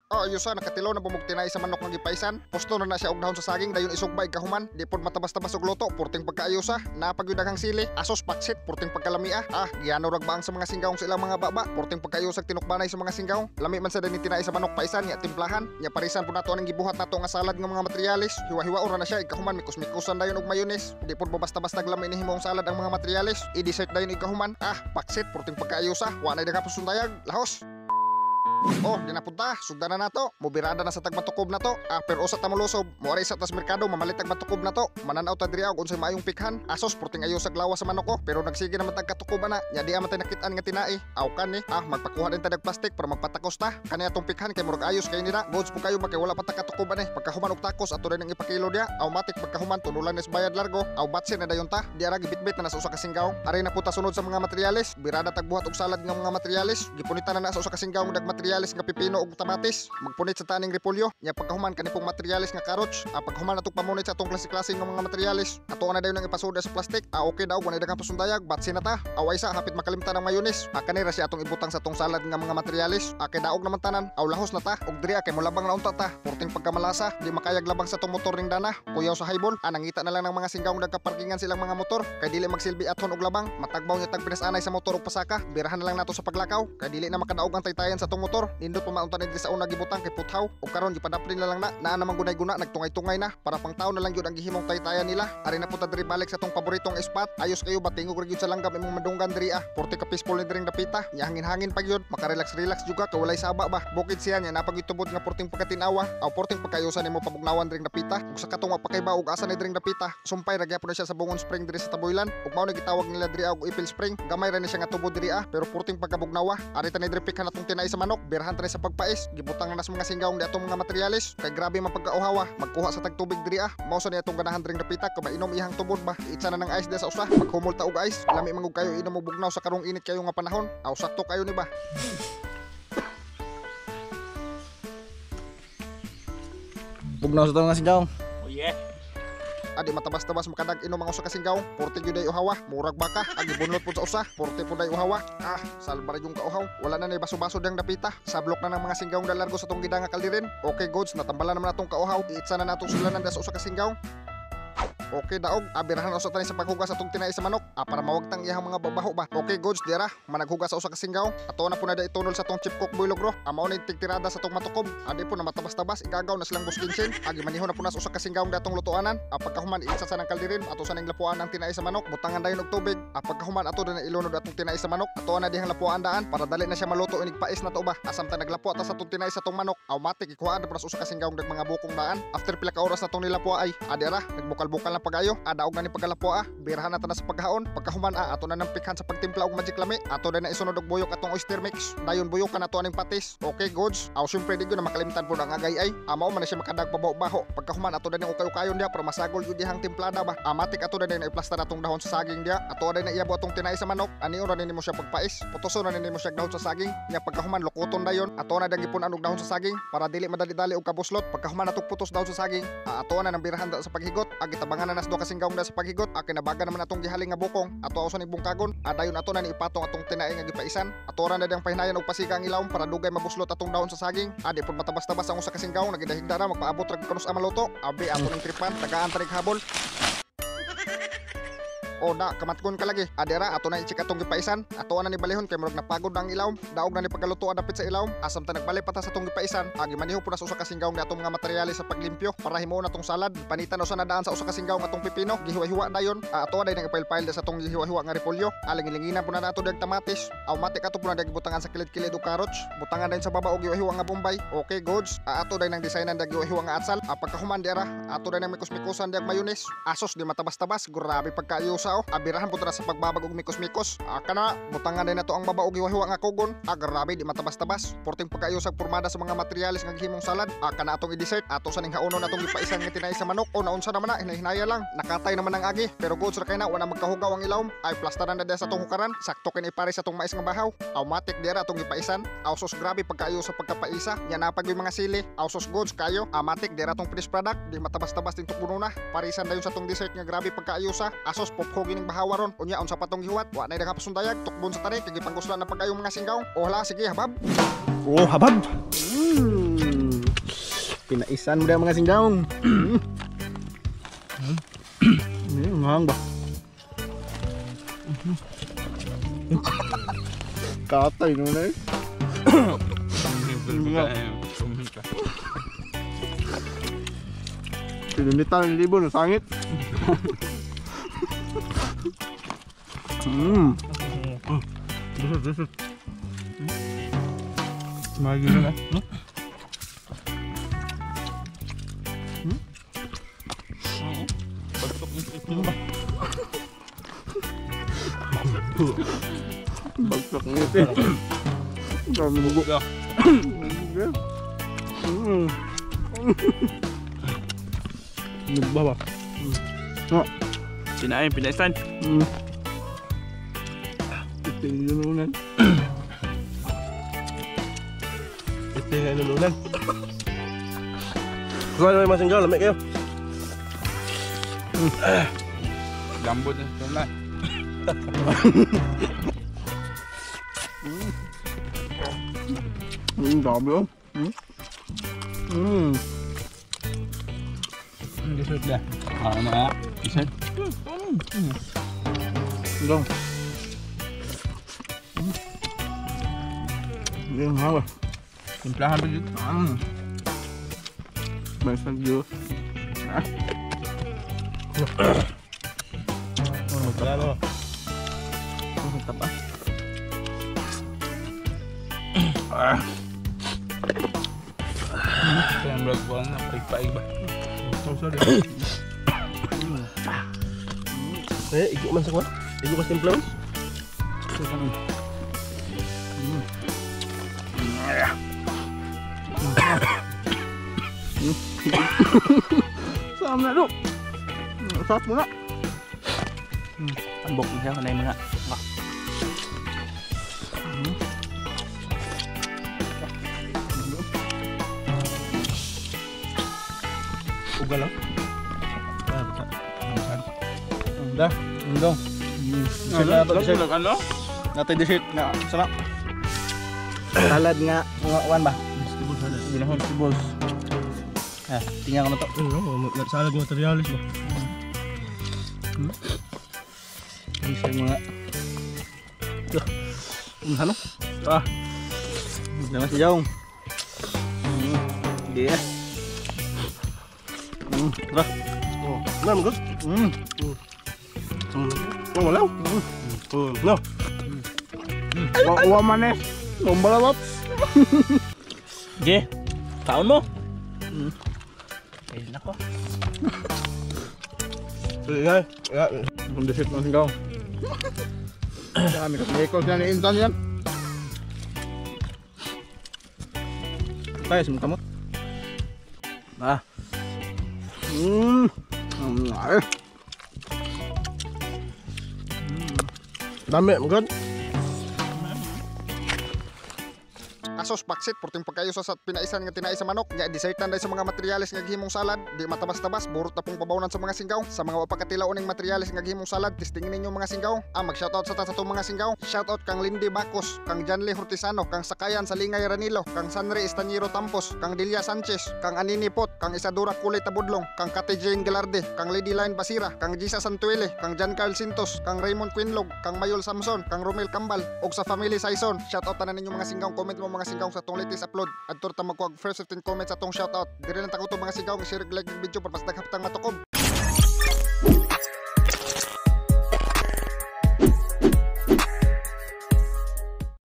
Oh, ayusa nakatilaw na bumog tinai sa manok nga gipaisan. Pusto na na siya og dahon sa saging dayon isugba kahuman. Di pod matabas-tabas og luto, purting pagkaayusa. Naa pa gyud daghang sili. Asos paksit, purting pagkalamia. Ah, giyano rag baang sa mga singgawng sa ilang mga baba. Purting pagkaayusag tinukbanay sa mga singgawng. Lami man sa dani tinai sa manok paisan nya timplahan. Nya parisan pud nato aning gibuhat nato nga salad nga mga materyales. Hiwa-hiwa ora na siya ikahuman mikos-mikosan dayon og mayonnaise. Di pod basta-basta lami ni himong salad ang mga materyales. I-dessert dayon ikahuman. Ah, paksit, purting pagkaayusa. Wa nay daghang pasundayag. Lahos. Oh, di na punta. Sugdan na nato. Mubirada na sa tagmatukob na to. Ah, pero usa ta molusob. Muari sa tas merkado mamalit tagmatukob na to. Mananaw ta diri og unsay maayong pikhan. Asos purting ayo sa glawa sa manok ko, pero nagsige naman tag katukob ana. Nya di man tay nakit-an nga tinai. Aw kani. Ah, magpakuha din ta dag plastic para magpatakos ta. Kani atong pikhan kay murag ayos kay nila. Goods po kayo ba kay wala pa ta katukob ani. Pagkahuman og takos ato rin ang ipakilo diya. Automatic pagkahuman tunulan is bayad largo. Aw batse na dayon ta. Di ara gibitbit na na sa usa ka singgaw. Ari na po ta sunod sa mga materyales. Birada tagbuhat og salad nga mga materyales. Gipunitan na na sa usa ka singgaw dag materyales nga pipino ug kamatis. Magpunit sa taning repolyo. Nya pagkahuman kani pong materyales nga carrots. Ah, pagkahuman atong pamunit sa atong klase-klase nga mga materyales. Ato na dayon ang ipasuda sa plastic. Ah, okay daw wala daghang pasundayag. Batse na ta. Away sa hapit makalimtan ang mayonnaise. Ah, kani ra siya atong ibutang sa atong salad nga mga materyales. Ah, kay daog naman tanan. Aw lahos na ta. Ug diri kay molabang na unta ta. Purting pagkamalasa, di makayag labang sa atong motor ning dana. Kuyaw sa highball. Ah, nangita na lang ng mga singgawng nagkaparkingan silang mga motor. Kay dili magsilbi aton og labang. Matagbaw niya tag Pinas anay sa motor og pasaka. Birahan na lang nato sa paglakaw. Kay dili na makadaog ang taytayan sa atong motor. Nindot pa maunta ni diri sa una gibutang kay puthaw. Ug karon gipadapli na lang na. Naa namang gunay-guna nagtungay-tungay na. Para pang tao na lang gyud ang gihimong taytayan nila. Ari na punta diri balik sa atong paboritong spot. Ayos kayo ba tingog ra gyud sa langgam imong madunggan diri ah. Porte ka peaceful ni diring dapita. Nya hangin-hangin pa gyud. Makarelax-relax juga kay walay saba ba. Bukid siya nya napag tubod nga porting pagkatinawa. Aw porting pagkayusan nimo pabugnawan diring dapita. Ug sa katong wa pa kay ba og asa ni diring dapita. Sumpay ra gyapon na siya sa Bungon Spring diri sa Taboylan. Ug mao na gitawag nila diri og Ipil Spring. Gamay ra ni siya nga tubod diri ah, pero porting pagkabugnawa. Ari ta ni diri pikhan atong tinai sa manok. Birahan ta ni sa pagpais. Gibutang na sa mga singgawng di atong mga materyales. Kay grabe man pagkauhawa. Magkuha sa tagtubig diri ah. Mao sa ni atong ganahan diring dapita kay mainom iyang tubod ba. Itsa na ng ice diya sa usa. Maghumol ta og ice. Lami man gud kayo inom og bugnaw sa karong init kayo nga panahon. Aw sakto kayo ni ba. Bugnaw sa tong nga singgawng. Oh yeah. Adi matabas-tabas makadag inom ang usa ka singgaw. Porte gyud ay uhawa. Murag baka. Agi bunlot pud sa usa. Porte pud ay uhawa. Ah, salba ra yung kauhaw. Wala na ni baso-baso diyang dapita. Sablok na ng mga singgaw dalargo sa tong gida nga kaldirin. Okay goods, natambala naman atong kauhaw. Iitsa na natong sulanan da sa usa ka singgaw. Okay daog, abirahan usa tani sa paghugas atong tinai sa manok. Ah, para mawagtang iyang mga babaho ba. Okay goods, dira, managhugas sa usa ka singgaw. Ato na po na da itunol sa tong chip cook boy logro. Amao na tigtirada sa tong matukob. Adi po na matabas-tabas, igagaw na silang buskinsin. Agi maniho na po na sa usa ka singgaw datong lutuanan. Ah, pagkahuman iitsa sa nang kaldirin, ato sa ning lapuan ang tinai sa manok, butangan dayon og tubig. Ah, pagkahuman ato na ilunod atong tinai sa manok. Ato na dihang lapuan daan para dali na siya maluto inig pais na to ba. Asam ta naglapua ta sa atong tinai sa tong manok. Automatic ikuhaan na po na sa usa ka singgaw dag mga bukong daan. After pila ka oras na tong nilapua ay, adi ra, nagbukal-bukal na pagayo. Adaog na ni pagkalapua ah. Birahan na ta na sa paghaon. Pagkahuman ah, ato na nang pikhan sa pagtimpla og magic lami. Ato na isunod og buyok atong oyster mix. Dayon buyok ka na to aning patis. Okay goods. Aw syempre di gyud na makalimtan pud ang agay ay. Amao man na siya makadag pabaho-baho. Pagkahuman ato na ning ukay-ukayon diya para masagol gyud dihang timplada ba. Amatik ato na na iplasta na atong dahon sa saging diya. Ato na iyabo atong tinai sa manok. Anion ra nimo siya pagpais. Putoson na nimo siya dahon sa saging. Nya pagkahuman lukoton dayon. Ato na dang gipun-an og dahon sa saging para dili madali-dali og kabuslot. Pagkahuman atong putos dahon sa saging, ato na nang birahan da sa paghigot. Agi tabangan na nas duha ka singgawng da sa paghigot. Kinabaga naman atong gihaling nga bukong. Ato sa ni bungkagon. Adayon ato na ni ipatong atong tinai nga gipaisan. Ato ra na dang pahinayan og pasika ang ilawom para dugay mabuslot atong dahon sa saging. Adi pud matabas-tabas ang usa ka singgawng nagidahigda ra magpaabot ra kanus maluto. Abi ato ning tripan tagaan tanig habol. O da, kamatkon ka lagi. Adira, ato na i-check atong gipaisan. Ato na ni balihon kay murag napagod na ang ilawom. Daog na ni pagkaluto dapit sa ilawom. Asam ta nagbalik pa ta sa atong gipaisan. Agi maniho po na sa usa ka singgawng ni atong mga materyales sa paglimpyo para himuon atong salad. Panitan usa na daan sa usa ka singgawng atong pipino. Gihiwa-hiwa dayon. Ato na nang ipail-pail sa atong gihiwa-hiwa nga repolyo. Aling-ilinginan po na nato dag kamatis. Automatic ato po na dag butangan sa kilid-kilid og carrots. Butangan dayon sa baba og gihiwa nga bombay. Okay goods. Ato day nang designan dag gihiwa nga atsal. Pagkahuman di ara, ato day nang mikos-mikosan dag mayonnaise. Asos di matabas-tabas, grabe pagkaayusa oh. Abirahan po ta sa pagbabag og mikos-mikos. Kana, butangan din nato ang baba og hiwa-hiwa nga kugon. Grabe di matabas-tabas. Porting pagkaayusag pormada sa mga materyales nga gihimong salad. Kana atong i-dessert. Ato sa ning haonon atong gipaisan nga tinai sa manok. O naunsa naman na, hinahinaya lang. Nakatay naman ang agi. Pero goods ra kay na wala magkahugaw ang ilawom. Ay plasta na sa atong hukaran. Sakto kini pare sa atong mais nga bahaw. Automatic di ara atong gipaisan. Aw sos grabe pagkaayo sa pagkapaisa. Nya napag yung mga sili. Aw sos goods kayo. Amatic di ara atong finished product. Di matabas-tabas din tukbuno na. Parisan dayon sa atong dessert nga grabe pagkaayusa. Asos popho gining bahawa ron. Unya unsa pa tong gihuwat? Wa nay daghang pasundayag. Tukbon sa tani kay gipanguslan na pagkayong mga singgaw. Ohala sige habab. Oh, habab. Pinaisan mo na mga singgaong. Ngahang ba? Katay no na eh. Pinunitan ng libo, nasangit. Busot, busot. Mahal na. No? Bagtok yung ito ba? Bagsak ng ngipin. Dami mugo. Nagba ba? Oh. Pinain, pinaisan. Ito yung nilulunan. Ito yung nilulunan. Kuha naman yung mga singgaw, lamig kayo. Gambot na ito lang. Dami oh. Dessert na. Ah, ano nga? Dessert? Dong. Yung hawa. Timplahan pa dito. May sagyo. Wala no. Tapa. Kaya ang vlog ko na, paig-paig ba? Sorry. Eh, igo man sa kuha. Igo ka sa timpla man. Saan na do? Sarap mo na. Tambok na siya, kanay mga. Uga lang. Da, undong. Dessert na to, dessert. Ano? Natay dessert nga sarap. Salad nga mga uwan ba? Vegetable salad. Ginahon vegetables. Ah, tingnan ko na to. Ano, salad materialis ba? Dessert mga. Ano? Ah. Naman si Jong. Yeah. Tara. Oh, na, good. Oh, wala. No. Wa man eh. Bombalawat. Ge, kaon mo. Eh, nako. Ya, ya. Ang dessert ng singgaw. Dami ka. May na ni Intan yan. Tayo, sumuka mo. Ah. Ay. Dami, good. Asos paksit porting pagkayo sa pinaisan nga tinai sa manok nya dessertan dai sa mga materyales nga gihimong salad di matabas-tabas burot na pong pabawnan sa mga singgaw. Sa mga wa pa katilaw ning materyales nga gihimong salad, testingin ninyo mga singgaw. Ah, mag shoutout sa ta sa atong mga singgaw. Shoutout kang Lindy Bacos, kang Janly Hortisano, kang Sakayan Salingay Ranilo, kang Sanre Estanyero Tampos, kang Delia Sanchez, kang Anini Pot, kang Isadora Kulay Tabudlong, kang Kate Jane Galarde, kang Lady Line Basira, kang Gisa Santuele, kang John Carl Sintos, kang Raymond Quinlog, kang Mayol Samson, kang Romel Cambal, ug sa family Saison. Shoutout tanan ninyo mga singgaw. Comment mo mga singgaw sa atong latest upload. Adto ta magkuha first 15 comments atong shoutout. Diri lang ta mga singgaw, share, like video para mas daghang matukob.